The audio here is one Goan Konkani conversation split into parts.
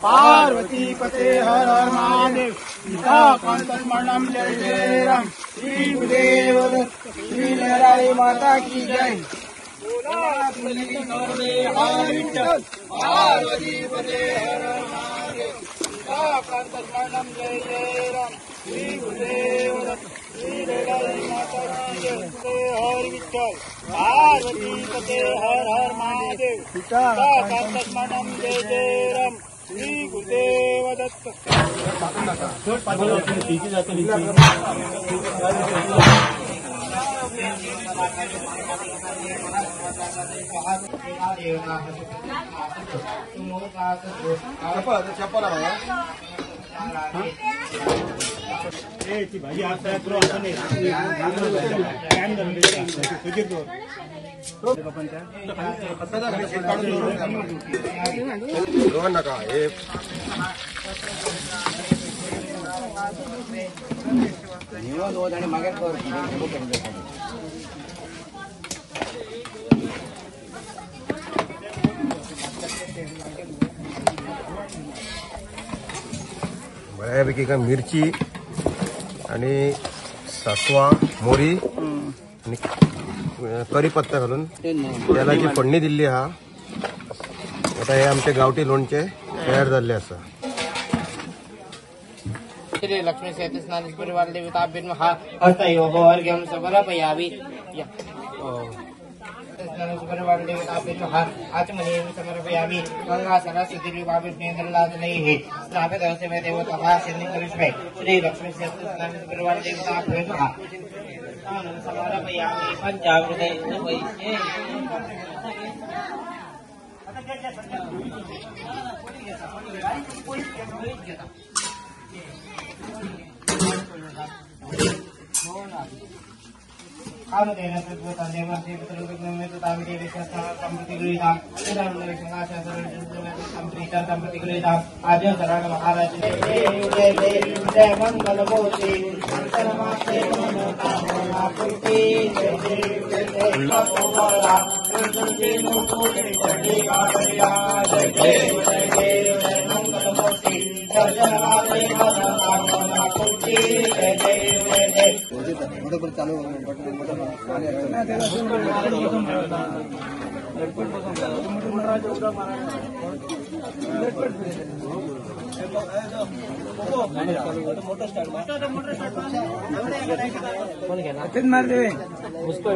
पार्वती पते हर हर महादेव। सीताकांत स्मरणम जय जय राम। श्री गुरुदेव श्री लहराई माता की जय। पार्वती पते हर हर महादेव। सीताकांत स्मरणम जय जय राम। श्री गुरुदेव श्री लहराई माता की जय। हर विठ्ठल पार्वती पते हर हर महादेव। सीताकांत स्मरणम जय जय राम। श्री गुरुदेव दत्त। नका हे बऱ्यापैकी का मिरची आणि सासवा मोरी आणि कढीपत्ता घालून तेलाची फोडणी दिल्ली हा। आता हे आमचे गावठी लोणचे तयार झाले आसा। श्री लक्ष्मी सहित स्नान परिवार देवता हस्तयोः अर्घ्यं समर्पयामि। परिवार देवता आचमनीयं समर्पयामि। गंगा सरस्वती विष्णुन्द्रलादनैः स्नापितस्य देवता सिद्धिं श्री लक्ष्मी सहित स्नान परिवार देवता समर्पयामि। पंचामृत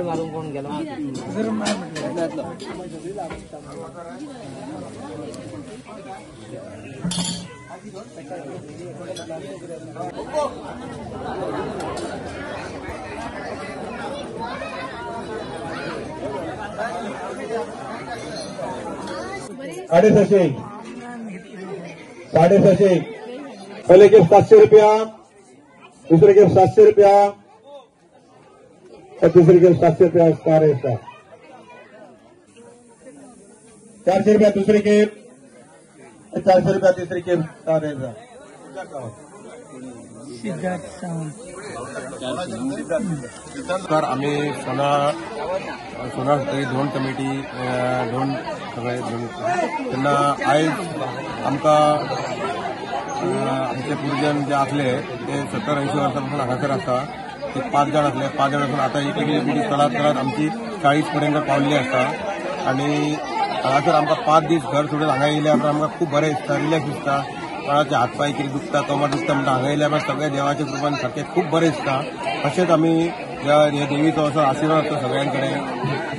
मारून कोण गेला 750 750 पहले खेप 700 रुपया, दुसरे खेप 700 रुपया, तिसरी खेप 700 रुपया। 400 रुपया दुसरी खेप, 400 रुपया तिसरी खेप। तर आम्ही सोना सोना धोंड कमिटी धोंड सगळे तेन्ना आयज आमकां आमचे पुर्जन जे आसले ते 70-80 वर्सां पासून हांगासर आसा। ते 5 जाण आसले, 5 जाण आसून आतां एक एक पिढी चलत चलत आमची 40 पर्यंत पावल्ली आसा। आनी हांगासर आमकां 5 दीस घर सोडून हांगा येयल्या उपरांत आमकां खूब बरें दिसता, रिलॅक्स दिसता। कोणाचे हात पांय कितें दुखता, कमर दुखता म्हणटा हांगा येयल्या उपरांत सगळ्या देवाच्या कृपान सारकें खूब बरें दिसता। तशेंच आमी ह्या देवीचो असो आशिर्वाद आसता सगळ्यांकडेन,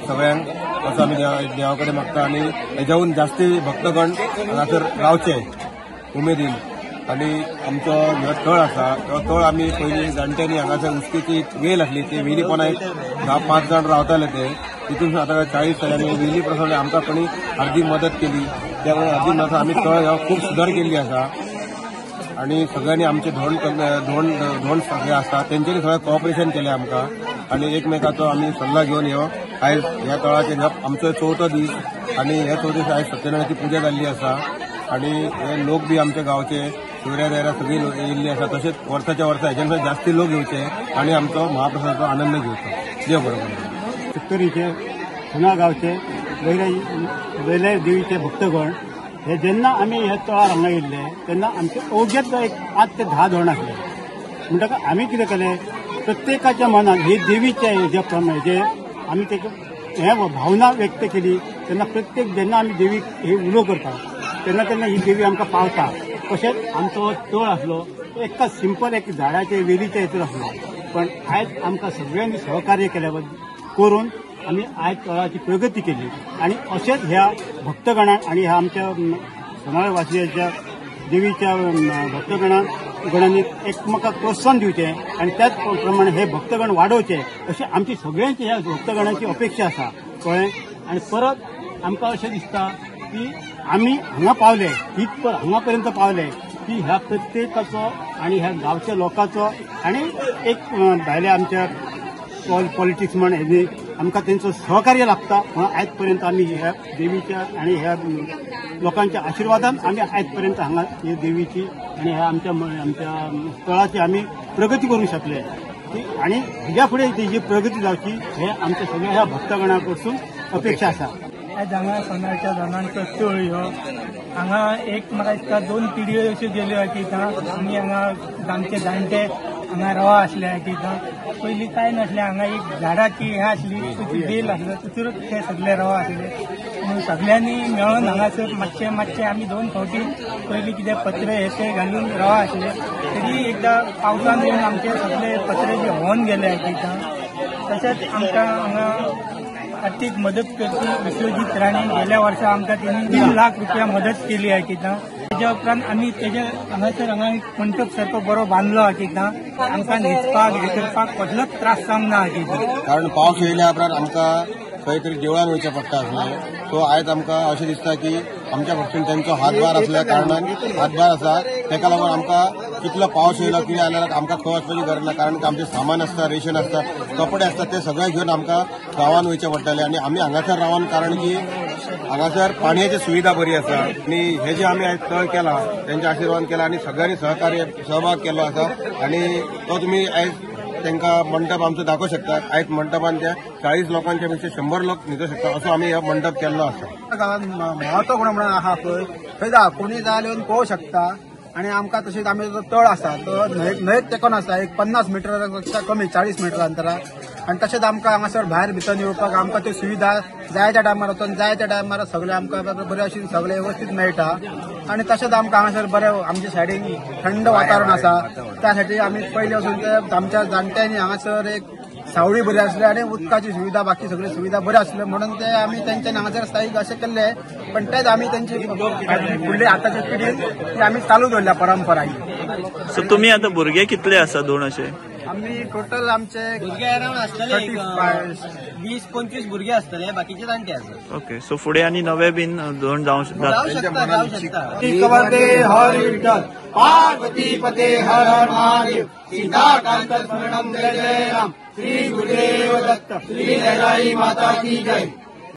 सगळ्यांक असो आमी देवा कडेन मागता आनी हेज्याहून जास्ती भक्तगण हांगासर रावचे उमेदीन। आनी आमचो हो तळ आसा, तो तळ आमी पयलीं जाणट्यांनी हांगासर उस्केची वेल आसली, ती वेली पोंदा एक 10-5 जाण रावताले ते तितून आतां 40 जाल्यार वेली प्रमाणे आमकां कोणी अर्दी मदत केली, त्यामुळे अर्दी मदत आमी तळ हो खूब सुदार केल्ली आसा। आनी सगळ्यांनी आमचे धोंड धोंड धोंड सगळे आसता तेंच्यांनी सगळें कॉपरेशन केलें आमकां आनी एकमेकाचो आमी सल्ला घेवन ह्यो आयज ह्या तळाचेर आमचो चवथो दीस आनी ह्या चवथो दीस आयज सत्यनारायणाची पुजा जाल्ली आसा। आनी हे लोक बी आमच्या गांवचे सोयऱ्या दायऱ्या सगळी येयल्ली आसा। तशेंच वर्साच्या वर्सा हेच्यान जास्ती लोक येवचे आनी आमचो महाप्रसादाचो आनंद घेवचो। देव बरो करूं। सत्तरीचे सोना गांवचे वैराई देवीचे भक्तगण हे जेन्ना आमी हे तळार हांगा येयल्ले तेन्ना आमचे अवघेच एक 8 ते 10 धोंड आसले. म्हणटकच आमी कितें केलें, प्रत्येकाच्या मनात हे देवीचे हेज्या प्रमाणे जे आमी तेका हे भावना व्यक्त केली तेन्ना प्रत्येक जेन्ना आमी देवीक हे उलो करता तेन्ना तेन्ना ही देवी आमकां पावता. तशेंच आमचो तळ आसलो तो एका सिंपल एक झाडाचे वेलीच्या हितून आसलो, पण आयज आमकां सगळ्यांनी सहकार्य केल्या करून आमी आयज तळाची प्रगती केली. आनी अशेंच ह्या भक्तगणांक आनी ह्या आमच्या सोनाळवासियाच्या देवीच्या भक्तगणांक गणांनी एकमेकाक प्रोत्साहन दिवचें आनी त्याच प्रमाणे हे भक्तगण वाडोवचे अशी आमची सगळ्यांची ह्या भक्तगणांची अपेक्षा आसा. कळ्ळें? आनी परत आमकां अशें दिसता की आमी हांगा पावले, हीच हांगा पर्यंत पावले की ह्या प्रत्येकाचो आनी ह्या गांवच्या लोकांचो आनी एक भायल्या आमच्या पॉलिटिक्स म्हण हेणी आमकां तेंचो सहकार्य लागता म्हणून आयज पर्यंत आमी ह्या देवीच्या आनी ह्या लोकांच्या आशिर्वादान आमी आयज पर्यंत हांगा हे देवीची आनी ह्या आमच्या आमच्या तळाची आमी प्रगती करूंक शकले. आनी हेज्या फुडें तेजी प्रगती जावची हे आमच्या सगळ्या ह्या भक्तगणा कडसून अपेक्षा आसा. आयज हांगा सोनाळच्या धोंडांचो तळ ह्यो हांगा एक म्हाका दिसता 2 पिढयो अश्यो गेल्यो की आमी हांगा आमचे जाणटे हांगा रवा आसले की पयलीं कांय नासलें. हांगा एक झाडाची हें आसली, ताची बेल आसलो, तितूरच ते सगळे रवा आसले. म्हणून सगळ्यांनी मेळून हांगासर मातशे मातशे आमी 2 फावटी पयलीं कितें पत्रे हे ते घालून रवा आसले, तरी एकदां पावसान येवन आमचे सगळे पत्रे जे व्होवन गेले की. तशेंच आमकां हांगा आर्थीक मदत करपी विश्वजीत राणे गेल्या वर्सा आमकां तेणी 3 लाख रुपया मदत केली आहे. तेज्या उपरांत आमी तेजे हांगासर हांगा एक मंटप सारको बरो बांदलो आहे. आमकां न्हिदपाक हें करपाक कसलोच त्रास जावंक ना. कारण पावस येयल्या उपरांत आमकां खंय तरी देवळान वयचें पडटा आसलें. सो आयज आमकां अशें दिसता की आमच्या पक्षान तेंचो हातभार आसल्या कारणान हातभार आसा, तेका लागून आमकां कितलो पावस येयलो कितें जाल्यार आमकां खंय वचपाची गरज ना. कारण आमचें सामान आसता, रेशन आसता, कपडे आसता, ते सगळे घेवन आमकां गांवान वयचें पडटालें. आनी आमी हांगासर रावन, कारण की हांगासर पाणयेची सुविधा बरी आसा आनी हे जे आमी आयज तळ केला तेंच्या आशिर्वाद केला आनी सगळ्यांनी सहकार्य सहभाग केल्लो आसा. आनी तो तुमी आयज तांकां मंडप आमचो दाखोवंक शकतात. आयज मंडपान त्या 40 लोकांच्या पेक्षा 100 लोक न्हिदूं शकता असो आमी हो मंडप केल्लो आसा. गांवांत म्हत्व कोण म्हणून आहा पळय थंय कोणी जाय येवन पळोवंक शकता. आनी आमकां तशेंच आमी जो तळ आसा तो न्हंयेक तेंकोन आसा, एक 50 मिटरापेक्षा कमी 40 मिटर अंतरार. आनी तशेंच आमकां हांगासर भायर भितर येवपाक आमकां त्यो सुविधा जाय त्या टायमार वचून जाय त्या टायमार सगळें आमकां बरे अशें सगळें वेवस्थीत मेळटा. आनी तशेंच आमकां हांगासर बरें आमच्या सायडीन थंड वातावरण आसा, त्या साठी आमी पयलीं वचून ते आमच्या जाणट्यांनी हांगासर एक सावळी बरी आसली आनी उदकाची सुविधा बाकी सगळी सुविधा बरी आसल्यो म्हणून ते आमी तेंच्यानी हांगासर स्थायीक अशें केल्ले. पण तेच आमी तेंची फुडली आतांच्या पिढीन ती आमी चालू दवरल्या परंपरा ही. सो तुमी आतां भुरगे कितले आसा दोन अशे? आमी टोटल आमचे भुरगे अरावंड आसतले 20-25 भुरगे आसतले, बाकीचे जाणटे आसा. ओके, सो फुडें आनी नवे बीन दोन जावं शकता. हरी विठ्ठल पार्वती पते हर हर महादेव, सीताकांत स्मरणम जय जय राम, श्री गुरुदेव दत्त, श्री लहराई माता की जय.